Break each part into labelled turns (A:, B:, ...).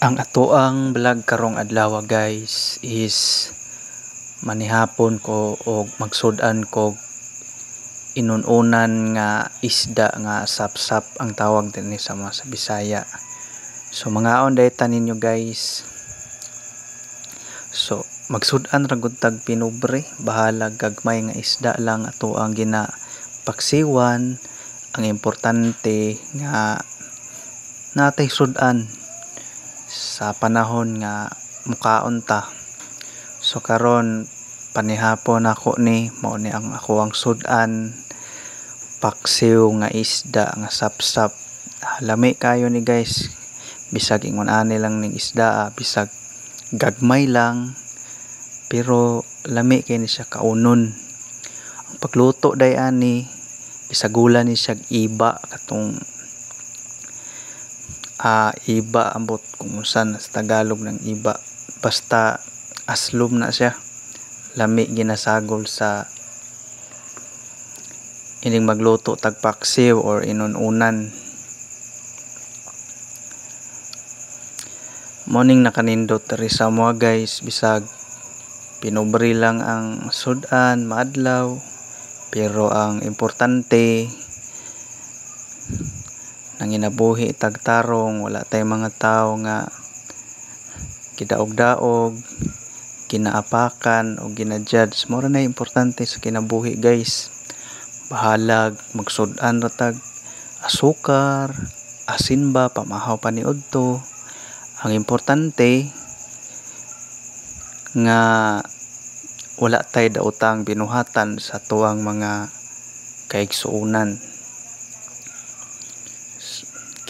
A: Ang atoang vlog karong adlaw, guys, is manihapon ko og magsud-an kog inun-unan nga isda nga sapsap ang tawag dinhi sa mga sa Bisaya. So mangaon diay ta ninyo, guys. So magsud-an ra gud tag pinobre, bahala gagmay nga isda lang ato ang ginapaksiwan. Ang importante nga natay sud-an sa panahon nga mukaon ta. So karon panihapon nako ni, mao ni ang akoang sud-an, paksiw nga isda nga sapsap. Lami kaayo ni, guys, bisag ingon ani lang ning isda, bisag gagmay lang, pero lami kay ni siya kaunon. Ang pagluto day ani, gisagulan ni siya iba, katong iba, ambot kung unsa na sa Tagalog ng iba, basta aslom na siya, lami ginasagol sa ining magluto tag paksiw or inun-unan. Mao ning nakanindot diri sa amoa, guys, bisag pinobre lang ang sud-an maadlaw, pero ang importante nanginabuhi tag tarong, wala tay mga tawo nga gidaog-daog, ginaapakan o gina-judge. Mao ra na importante sa kinabuhi, guys. Bahalag magsud-an ra tag asukar, asin ba, pamahaw pa ni udto. Ang importante nga wala tay daotang binuhatan sa tuang mga kaigsuonan.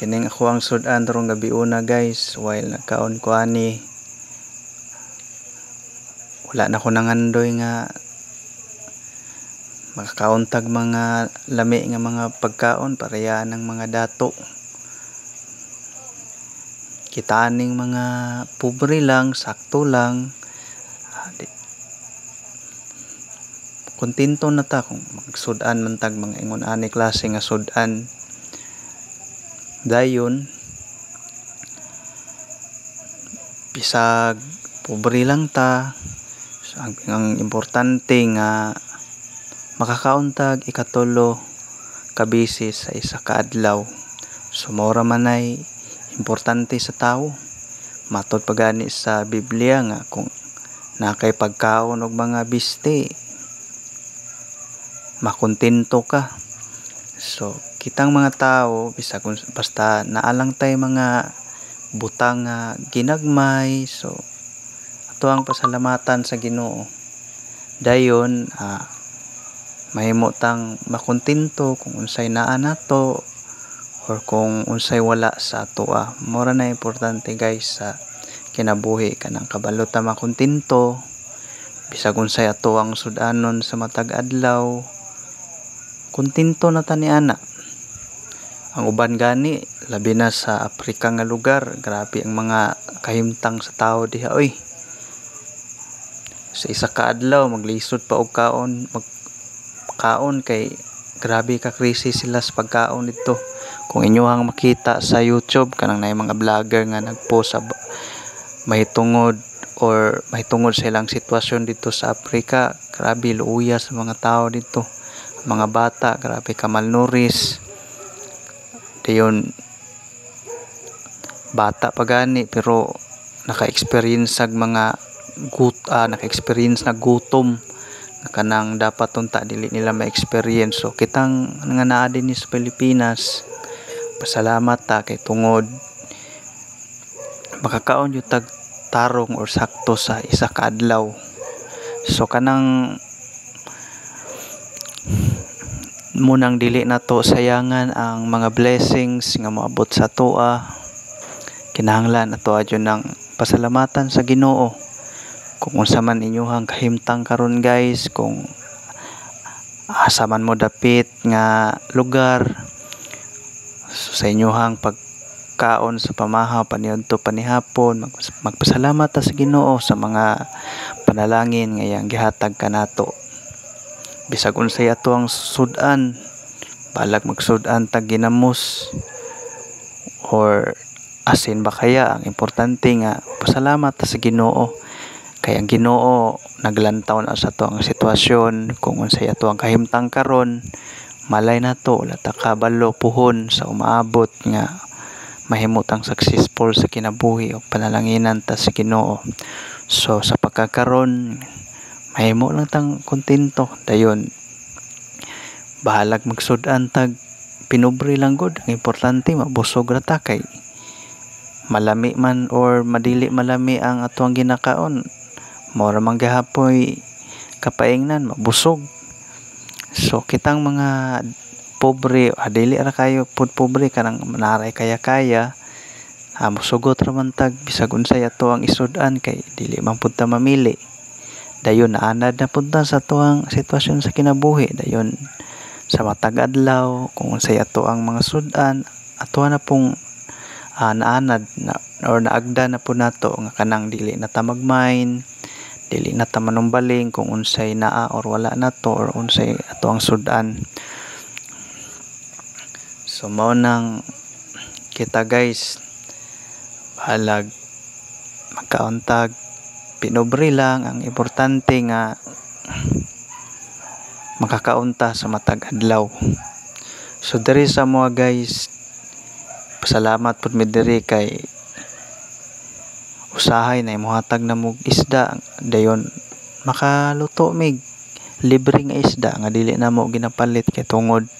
A: Kining ako ang sud-an karong gabiuna, guys, while nagkaon ko ani, wala na ko nangandoy nga makakaon tag mga lami nga mga pagkaon pareha ng mga dato. Kita aning mga pobre lang, sakto lang. Kontento na ta kung magsud-an man tag mga ingon ani klase nga sud-an. Dayon bisag pobre lang ta, so, ang importante nga makakaon tag ikatulo ka beses sa isa ka adlaw. So mao ra man ay importante sa tawo. Matod pa gani sa Biblia nga kung naa kay pagkaon og mga biste, makontento ka. So kitang mga tao, bisag basta naa lang tay mga butang nga ginagmay, so ato ang pasalamatan sa Ginoo. Dayon mahimo tang makontento kung unsay naa nato or kung unsay wala sa atoa. Mao ra na importante, guys, sa kinabuhi, kanang kabalo ta makontento bisag unsay ato ang sud-anon sa matag adlaw, kontento na ta niana. Ang uban gani, labi na sa Africa nga lugar, grabe ang mga kahimtang sa tawo diha oy. Sa isa ka adlaw maglisod pa og kaon, magkaon kay grabe ka krisis sila sa pagkaon didto. Kung inyohang makita sa YouTube, kanang naay mga vlogger nga nagpost sa mahitungod or mahitungod sa ilang sitwasyon didto sa Africa, grabe luoya sa mga tawo didto. Mga bata grabe ka malnourished. Dayon bata pa gani pero naka-experience ag mga naka-experience na gutom nga kanang dapat unta dili nila ma-experience. So kitang nga naa dinhi sa Pilipinas, pasalamat ta kay tungod makakaon jud tag tarong or sakto sa isa ka adlaw. So kanang munang dili nato sayangan ang mga blessings nga moabot sa atoa. Kinahanglan ato jud nang pasalamatan sa Ginoo. Kung unsa man inyohang kahimtang karon, guys, kung asa man mo dapit nga lugar, so sa inyohang pagkaon sa pamahaw paniudto panihapon, magpasalamat ta sa Ginoo sa mga panalangin nga iyang gihatag kanato. Bisag unsay ato ang sud-an, balag magsud-an tag ginamos or asin ba kaya. Ang importante nga pasalamat ta sa Ginoo kay ang Ginoo naglantaw na sa ato ang sitwasyon kung unsay ato ang kahimtang karon. Malay nato, wala ta kabalo puhon sa umaabot nga mahimo tang successful sa kinabuhi ug panalanginan ta sa Ginoo. So sa pagkakaron mahimo lang tang kontento, dayon bahalag magsud-an tag pinobre lang gud. Ang importante mabusog ra ta kay malami man or madili malami ang atoang ginakaon, mao ra man gihapoy kapaingnan, mabusog. So kitang mga pobre, dili ra kayo pud pobre, kanang naray kaya-kaya, mosugot ra man tag bisag unsay ato ang isud-an kay dili man pud ta mamili. Dayon naanad na pud ta sa atoang sitwasyon sa kinabuhi. Dayon sa matag adlaw kung unsay ato ang mga sud-an, ato na pong naanad na or naagda na pud nato nga kanang dili na ta mag-mind, dili na ta manumbaling kung unsay naa or wala nato or unsay ato ang sud-an. So mao nang kita guys, bahalag magkaon tag pinobre lang, ang importante nga makakaon ta sa matag adlaw. So diri sa amoa guys, pasalamat pud mi diri kay usahay na mohatag na mog isda, dayon makaluto mig libre nga isda nga dili namo ginapalit kay tungod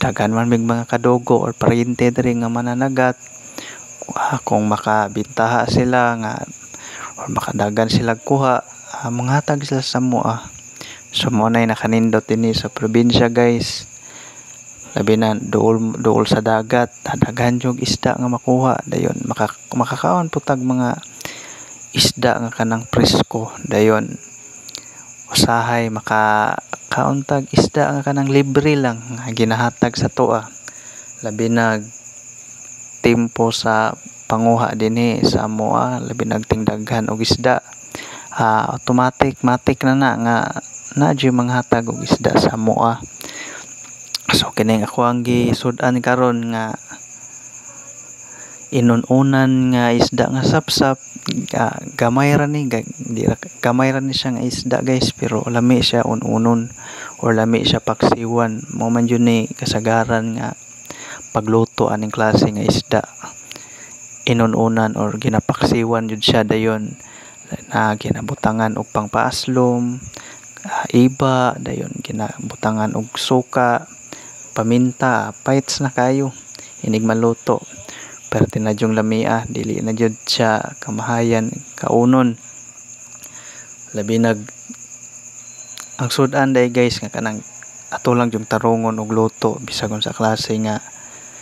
A: daghan man mig mga kadugo or paryente diri nga mananagat. Kung makabintaha sila nga or makadagan sila kuha, manghatag sila sa amoa. So mao nay nakanindot dinhi sa probinsya guys, labi na duol duol sa dagat, daghan jud isda nga makuha, dayon makakaon pud tag mga isda nga kanang presko. Dayon usahay makakaon tag isda nga kanang libre lang nga ginahatag sa atoa, labi na tempo sa panguha dinhi sa amoa, labi na ting daghan og isda, automatic matik na na nga naa jud manghatag og isda sa amoa. So kining ako ang gisud-an karon nga inun-unan nga isda nga sapsap, gamay ra ni, di ra, gamay ra ni siya nga isda guys, pero lami siya un-unon or lami siya paksiwan. Mao man jud ni kasagaran nga pagluto aning klase nga isda, inun-unan or ginapaksiwan jud siya, dayon na ginabutangan og pangpaaslom, iba, dayon ginabutangan og suka, paminta, paits na kayo inig maluto. Pero na jung lamia, dili na jud siya kamahayan kaunon. Labi nag ang sud-an day guys nga kanang ato lang yung tarungon og luto bisag unsa klase nga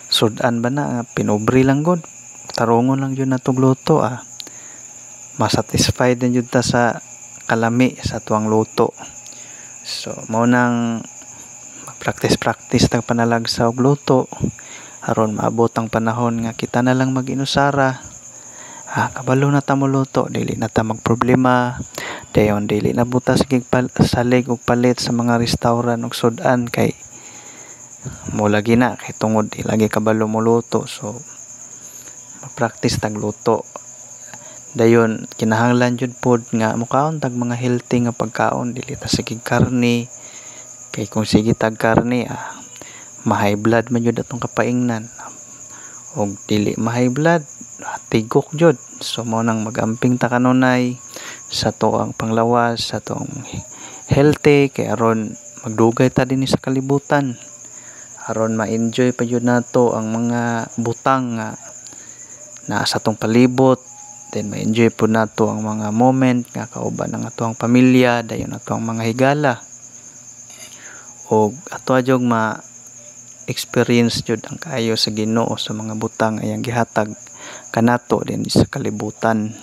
A: sud-an ba na, nga pinobre lang gud, tarungon lang jud natong luto, masatisfied na jud ta sa kalami sa tuang luto. So mao nang practice practice tag panalagsa og luto aron maabot ang panahon nga kita na lang mag-inusara, kabalo na ta moluto, dili na ta magproblema, dayon dili na buta sige salig og palit sa mga restaurant og sud-an kay mo lagi na kay tungod di lagi kabalo moluto. So mag-practice tag luto, dayon kinahanglan jud pod nga mokaon tag mga healthy nga pagkaon, dili ta sige karne kay kung sige tag karne, ma-high blood man jud atong kapaingnan, og dili ma-high blood, tigok jud. So mao nang magamping ta kanunay sa atoang panglawas, sa atong healthy kay aron magdugay ta dinhi sa kalibutan, aron ma-enjoy pa jud nato ang mga butang nga naa sa atong palibot, then ma-enjoy pud nato ang mga moment nga kauban ang atoang pamilya, dayon atoang mga higala, og ato jud ma experience jud ang kaayo sa Ginoo sa mga butang ayang gihatag kanato dinhi sa kalibutan.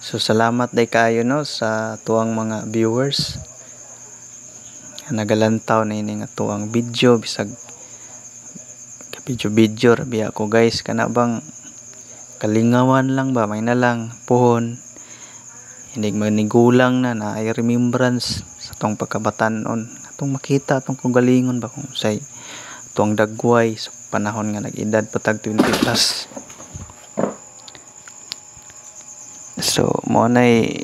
A: So salamat day kaayo no sa tuang mga viewers nagalantaw na ini nga tuang video, bisag video-video ra biya ko guys, kana bang kalingawan lang ba, may na lang puhon hindi manigulang na na ay remembrance sa tong pagkabatan-on, atong makita atong kagalingon ba kung say Tuang dagway sa panahon nga nag-edad pa tag 20 plus. So mao nay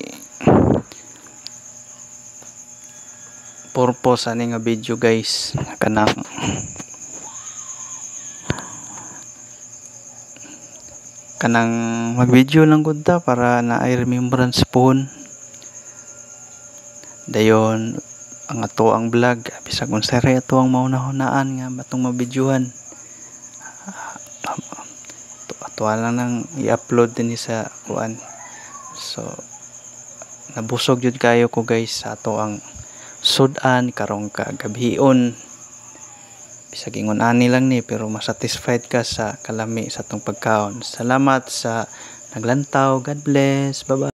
A: purpose ani nga video, guys, kanang kanang mag-video lang gud ta para naay remembrance pohon. Dayon ang ato ang vlog, bisag unsa ray ato ang mahuna-hunaan nga atong mabidyohan, ato lang nang i-upload dinhi sa kuan. So nabusog jud kayo ko, guys, sa ato ang sud-an karong kagabhion. Bisag ingon ani lang ni, pero masatisfied ka sa kalami sa atong pagkaon. Salamat sa naglantaw. God bless. Bye bye.